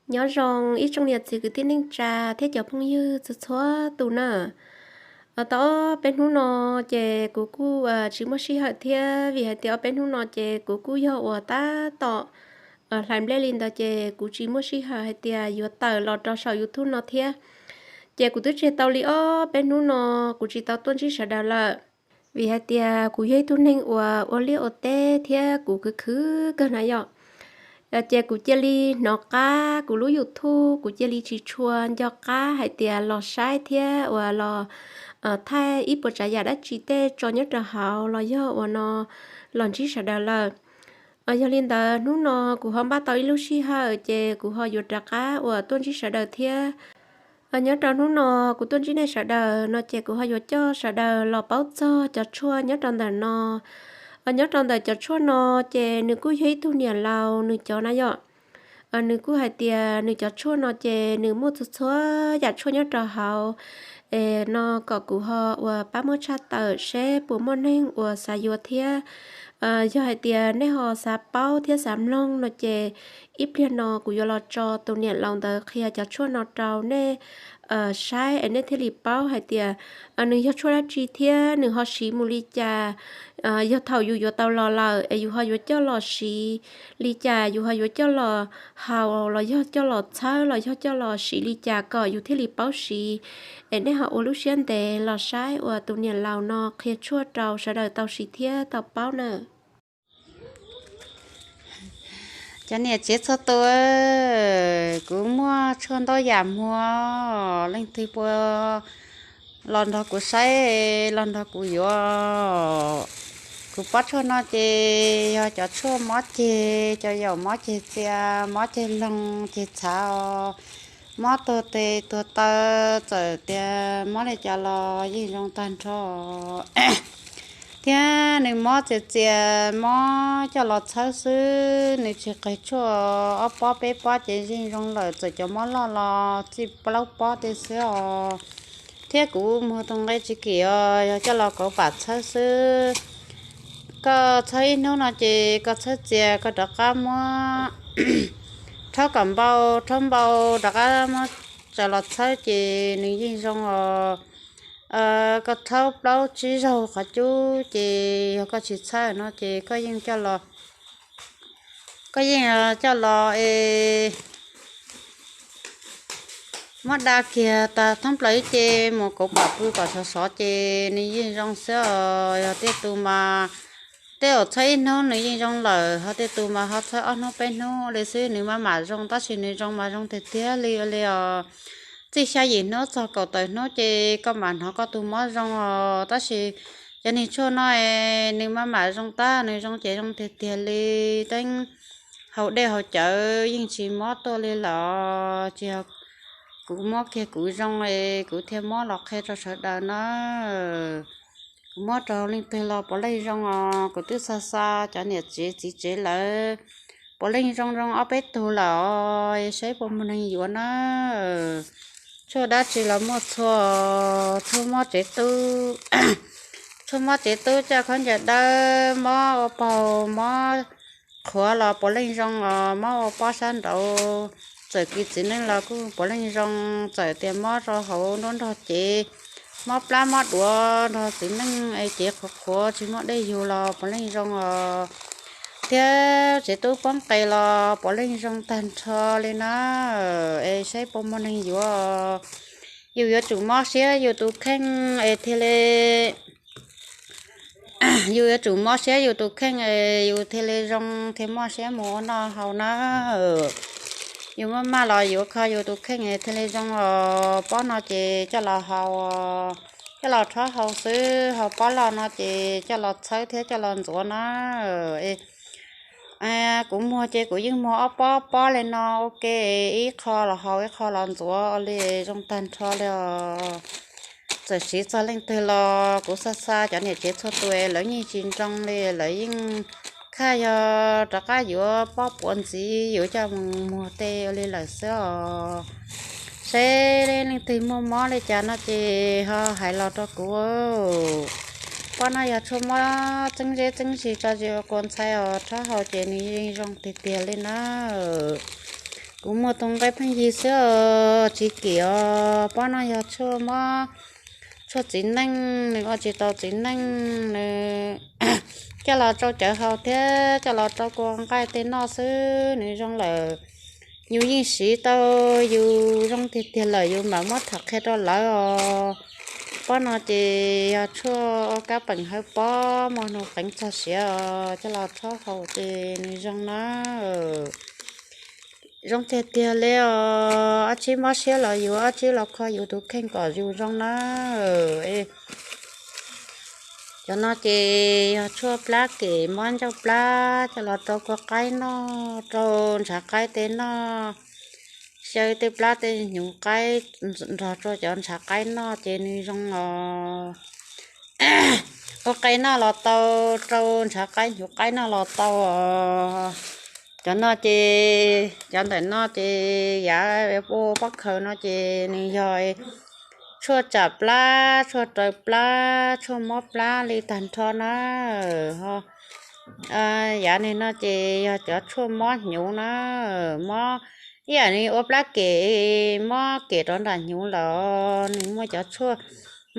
Nyob zoo ib tsoom niam txiv kwv tij neej tsa thiab cov phooj ywg txhua txhua tus na. Tau ob peb hnub no ces kuv kuj tsis muaj sij hawm thiab, vim hais tias ob peb hnub no ces kuv kuj yog uas tab tom hlais nplej li ntawd ces kuv tsis muaj sij hawm hais tias yuav tawm los rau saum YouTube no thiab. Ces kuv twb tseg tau li ob peb hnub no kuv tsis tau tuaj ntsib sawv daws lawm, vim hais tias kuv yog ib tug neeg uas ua liaj ua teb thiab kuv khwv khwv kawg na yom. Ces kuv cia li hnov qab kuv lub YouTube, kuv cia li tsis tshua nco qab hais tias los saib thiab uas los thaij ib puas tsav yam dab tsi tej tso nyob rau hauv los yog uas no los ntsib sawv daws lawm. Yog li ntawd hnub no kuv ho npaj tau ib lub sij hawm ces kuv ho yuav rov qab uas tuaj ntsib sawv daws thiab. Nyob rau hnub no kuv tuaj ntsib nej sawv daws no ces kuv ho yuav coj sawv daws los paub txog cov tshuaj nyob rau ntawm no. Nyob rau ntawm cov tshuaj no ces nws kuj yog ib tug niam laus nws cov na yom. Nws kuj hais tias nws cov tshuaj no ces nws muaj txhua txhua yam tshuaj nyob rau hauv. Es no kom kuv ho uas pab muab tshaj tawm seb puas muaj neeg uas xav yuav thiab. Yog hais tias nej ho xav paub thiab xav mloog no ces ib pliag no kuv yuav los tso tus niam laus ntawd qhia cov tshuaj no rau nej saib es nej thiaj li paub hais tias nws yog tshuaj dab tsi thiab nws ho siv mus li cas. Yog thaum yus yuav tau los lawm es yus ho yuav coj los siv li cas, yus ho yuav coj los haus los yog coj los txhawb los yog coj los siv li cas kom yus thiaj li paub siv. Es nej ho ua lub siab ntev los saib uas tus niam laus no qhia tshuaj rau sawv daws tau siv thiab tau paub na. Cov niam txiv txhua tus, kuv muaj tshuaj ntau yam muag, leej twg puas los nrog kuv saib, los nrog kuv yuav. Kuv pob tshuaj no ces yog cov tshuaj mob ceg, cov yaum mob ceg txias, mob ceg loog, ceg txhav os, mob tuag tes tuag taw, txawm tias mob li cas los yeej zoo tag nrho. Thiab nws mob txias txias, mob coj los txhawb xwb, nws tsis qig tshuaj, ob pob peb pob ces yeej zoo lawm, txawm cov mob loj los txij plaub pob tej xwb os. Thiab kuv muag tus nqe tsis kim os, yog coj los kauv pam txhawb xwb. Koj txhawb ib hnub no ces koj txhawb txias koj rov qab muab rhaub kom npau, rhaub npau rov qab muab tsaws los txhawb ces nws yeej zoo os. Koj rhaub plaub tsib zaug qhov cub ces yog koj tsis txhawb no ces koj yeej coj los, koj yeej coj los es muab da kiag tas thoob plaws ib ce mus kauv pam pw kom sov sov ces nws yeej zoo xwb os. Yog tej tus mas tej zaum txhawb ib hnub nws yeej zoo lawm, ho tej tus mas ho txhawb ob hnub peb hnub li xwb nws maj mam zoo, tab sis nws zoo mas zoo tiag tiag li li os. Txij xya yim hnub txog kaum tawm hnub ces koj mam hnov koj tus mob zoo os, tab sis cov niag tshuaj no nws maj mam zoo tab nws zoo ces zoo tiag tiag li. Teeb haus dej haus cawv yeej tsis mob tuaj li lawm, tsis yog kuv muab kiag kuv zoo es kuv thiaj muab los qhia rau sawv daws na. Kuv muab rau leej twg los puav leej zoo os, kuv twb xa xa cov niam tsev txiv tsev lawm, puav leej zoo zoo ob peb tug lawm os, saib puas muaj neeg yuav na. Tshuaj dab tsi los muaj txhua, tshuaj mob tsev tub, tshuaj mob tsev tub coj khaub ncaws dawb, mob ua paug, mob qhuav los puav leej zoo os, mob ua pob sab nraud, txawm kis txiv neej los kuj puav leej zoo, txawm tias mob rau hauv nruab nrog cev, mob plab mob duav nrog txiv neej es cev qhuav qhuav tsis muaj dej yug los puav leej zoo os. Thiab tsev tub poob qes los puav leej zoo tag nrho li na. Es saib puas muaj neeg yuav, yus yuav tsum mob siab yus tus kheej es thiaj li, yus yuav tsum mob siab yus tus kheej es yus thiaj li zoo thiaj muaj siab mus ua noj haus na. Yus maj maj los yuav kho yus tus kheej es thiaj li zoo os. Pob no ces coj los haus, coj los rhaub haus xwb, ho pob loj no ces coj los txhawb thiab coj los ntxuav na. Kuv muag ces kuv yeej muag ob pob pob li no ua ke, ib qho los haus ib qho los ntxuav li zoo tag nrho li os. Txawm siv txog leej twg los kuv xa xa cov niam tsev txhua tus lawv yeej tsis nroo li, lawv yeej khaj yog rov qab yuav pob puav ntxiv yuav coj mus muag tej ua li lawm xwb os. Seb leej twg muaj mob li cas no ces ho hais los rau kuv. Pob no yog tshuaj mob txeeb zeb txeeb zis tso zis ua kua ntxhai os, rhaub haus ces nws yeej zoo tiag tiag li na. Kuv muag tus nqaij pheej yig xwb os, tsis kim os. Pob no yog tshuaj mob, tshuaj txiv neej, nws ua tsis tau txiv neej, nws coj los rau cawv haus thiab coj los rau kua nqaij tej noj xwb, nws zoo lawm. Yus yeej siv tau, yus zoo tiag tiag lawm yus mam muab tham qhia rau lawv os. Pob no ces yog tshuaj ua kab peem hawb pob, muaj nug qeev txog siav os, coj los rhaub haus ces nws zoo na. Zoo tiag tiag li os, ob tsib mob siab los yus, ob tsib los kho yus tus kheej kom yus zoo na. Cov no ces yog tshuaj plab kem mob ncauj plab, coj los rau kua qaib noj, rau ntshav qaib tej noj, xyaw tej plab tej hnyuv qaib nrog rau cov ntshav qaib noj ces nws zoo os. Ua qe noj los tau, rau ntshav qaib hnyuv qaib noj los tau os. Cov no ces, cov ntawm no ces yav ua pob khaws no ces nws yog tshuaj tsam plab, tshuaj raws plab, tshuaj mob plab li tag nrho na. Yav no ces yog cov tshuaj mob hnyuv na, mob ib yam li ua plab kem, mob kem rov nram hnyuv lawm, nws muaj cov tshuaj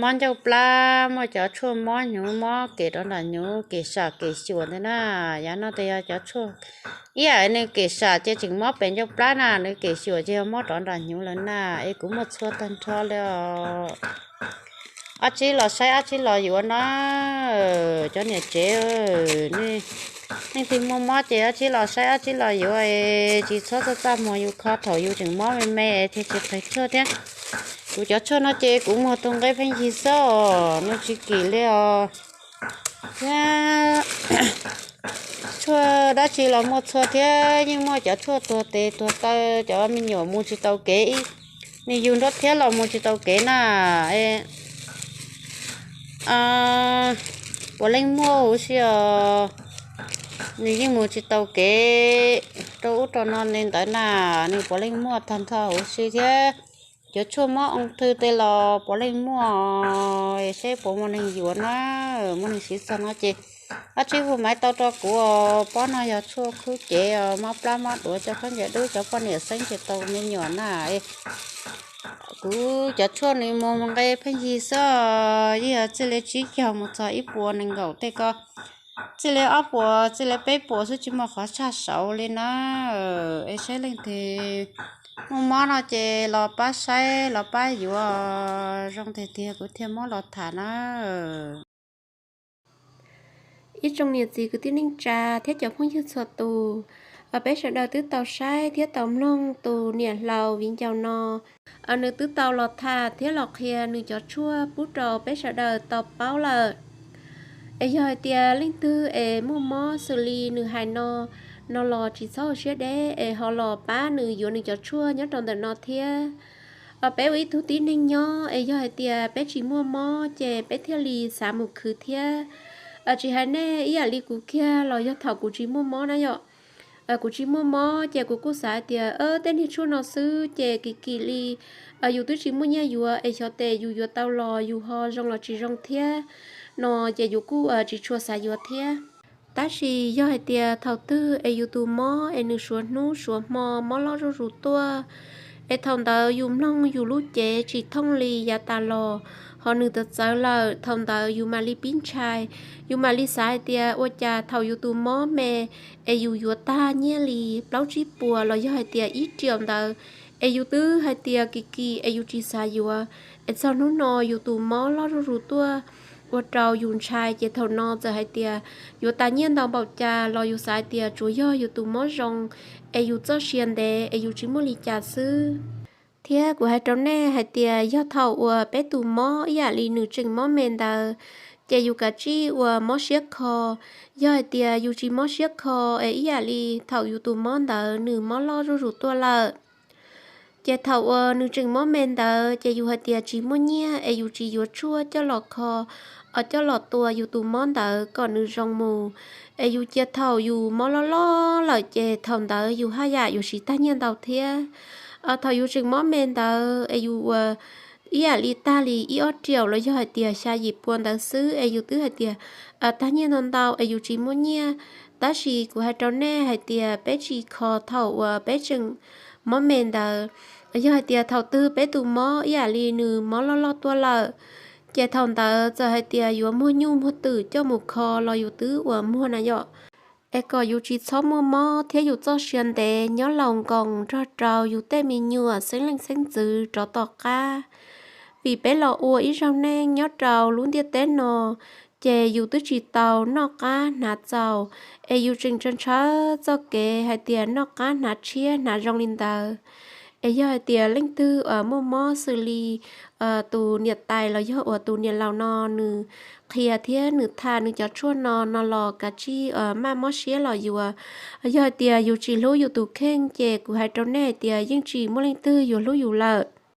mob ncauj plab, muaj cov tshuaj mob hnyuv, mob kem rov nram hnyuv, kem sam kem xyuam ntawd na. Yav no ces yog cov tshuaj ib yam li kem sam ces tseem mob pem ncauj plab na, nws kem xyuam ces yog mob rov nram hnyuv lawm na. Es kuv muaj txhua tag nrho li os. Ob tsib los saib, ob tsib los yuav na. Cov niam tsev, nej leej twg muaj mob ces ob tsib los saib, ob tsib los yuav, tsis txhob txaj txaj muag yus kho thaum yus tseem mob me me thiaj tsis qis tshuaj thiab. Kuv cov tshuaj no ces kuv muag tus nqaij pheej yig xwb os, nws tsis kim li os. Thiab tshuaj dab tsi los muaj txhua thiab, yeej muaj cov tshuaj tuag tes tuag taw, cov me nyuam mus tsis tau kev, nws yug nruab thiab los mus tsis tau kev na. Puav leej muaj huv si os, nws yeej mus tsis tau kev rau ub rau no li ntawd na, nws puav leej muaj tag nrho huv si thiab. Cov tshuaj mob oo thw tej los puav leej muaj, seb puas muaj neeg yuav na, muaj neeg siv txog no ces ob tsib hu maiv tau rau kuv os. Pob no yog tshuaj khub cev os, mob plab mob duav, cov khaub ncaws dub, cov poj niam xeeb ces tau me nyuam na. Kuv cov tshuaj nws muag nqe pheej yig xwb, yeej yog txij li tsib caug mus txog ib puas nees nkaum tej ko, txij li ob puas, txij li peb puas xwb, tsis muaj qhov tshaj saud li na. Es saib leej twg muaj mob no ces los pab saib los pab yuav, zoo tiag tiag kuv thiaj muab los tham na. Ib tsoom niam txiv kwv tij neej tsa thiab cov phooj ywg txhua tus, peb sawv daws twb tau saib thiab tau mloog tus niam hlau viv ncaus no, nws twb tau los tham thiab los qhia nws cov tshuaj pub rau peb sawv daws tau paub lawm. Es yog hais tias leej twg es muaj mob xws li nws hais no, no los tsis txhob ua siab deb es ho los pab nws yuav nws cov tshuaj nyob rau ntawm no thiab. Peb ua ib tug tib neeg nyob es yog hais tias peb tsis muaj mob ces peb thiaj li xav mus khwv thiab. Tsis hais nej ib yam li kuv kiag los yog thaum kuv tsis muaj mob na yom. Kuv tsis muaj mob ces kuv kuj xav hais tias tej niag tshuaj no xwb ces kim kim li, yus twb tsis muaj nyiaj yuav es xyov tes yus yuav tau los yus ho zoo los tsis zoo thiab no ces yus kuj tsis tshua xav yuav thiab. Tab sis yog hais tias thaum twg es yus tus mob es nws suav hnub suav hmo mob loj zuj zus tuaj, es thaum ntawd yus mloog yus lub cev tsis thooj li yav tas los, ho nws txawv txawv lawm, thaum ntawd yus mam li pib ntshai, yus mam li xav hais tias ua cas thaum yus tus mob me es yus yuav tag nyiaj li plaub tsib puas los yog hais tias ib riaum ntawd, es yus twb hais tias kim kim es yus tsis xav yuav, es txog hnub no yus tus mob loj zuj zus tuaj ua rau yus ntshai, ces thaum no txawm hais tias yuav tas nyiaj ntau npaum cas los yus xav hais tias tsuas yog yus tus mob zoo, es yus txoj sia ntev es yus tsis muaj li cas xwb. Thiab kuv hais rau nej hais tias yog thaum uas peb tus mob ib yam li nws tseem mob me ntawd, ces yus kav tsij uas mob siab kho. Yog hais tias yus tsis mob siab kho es ib yam li thaum yus tus mob ntawd nws mob loj zuj zus tuaj lawm, ces thaum uas nws tseem mob me ntawd ces yus hais tias tsis muaj nyiaj es yus tsis yuav tshuaj coj los kho, coj los tua yus tus mob ntawd kom nws zoo mus. Es yus cia thaum yus mob loj loj lawm ces thaum ntawd yus haj yam yuav siv tag nyiaj ntau thiab. Thaum yus tseem mob me ntawd es yus uas ib yam li tag li ib ob riaum los yog hais tias xya yim pua ntawd xwb es yus twb hais tias tag nyiaj ntau ntau es yus tsis muaj nyiaj. Tab sis kuv hais rau nej hais tias peb tsis kho thaum uas peb tseem mob me ntawd. Yog hais tias thaum twg peb tus mob ib yam li nws mob loj loj tuaj lawm, ces thaum ntawd txawm hais tias yuav muag nyuj muag twm coj mus kho los yus twb ua muag na yom. Es kom yus tsis txhob muaj mob thiab yus txoj sia ntev nyob laus nkoos nrog rau yus tej me nyuam xeeb leej xeeb ntxwv rov tom qab. Vim peb los ua ib zaug neej nyob rau lub ntiaj teb no, ces yus twb tsis tau noj qab hnav txaus, es yus tseem ntshaw ntshaw txoj kev hais tias noj qab hnav tshiab hnav zoo li ntawd. Es yog hais tias leej twg muaj mob xws li tus niam tais los yog uas tus niam laus no nws qhia thiab nws tham nws cov tshuaj no no los kav tsij maj mob siab los yuav. Yog hais tias yus tsis hlub yus tus kheej ces kuv hais rau nej hais tias yeej tsis muaj leej twg yuav hlub yus lawm.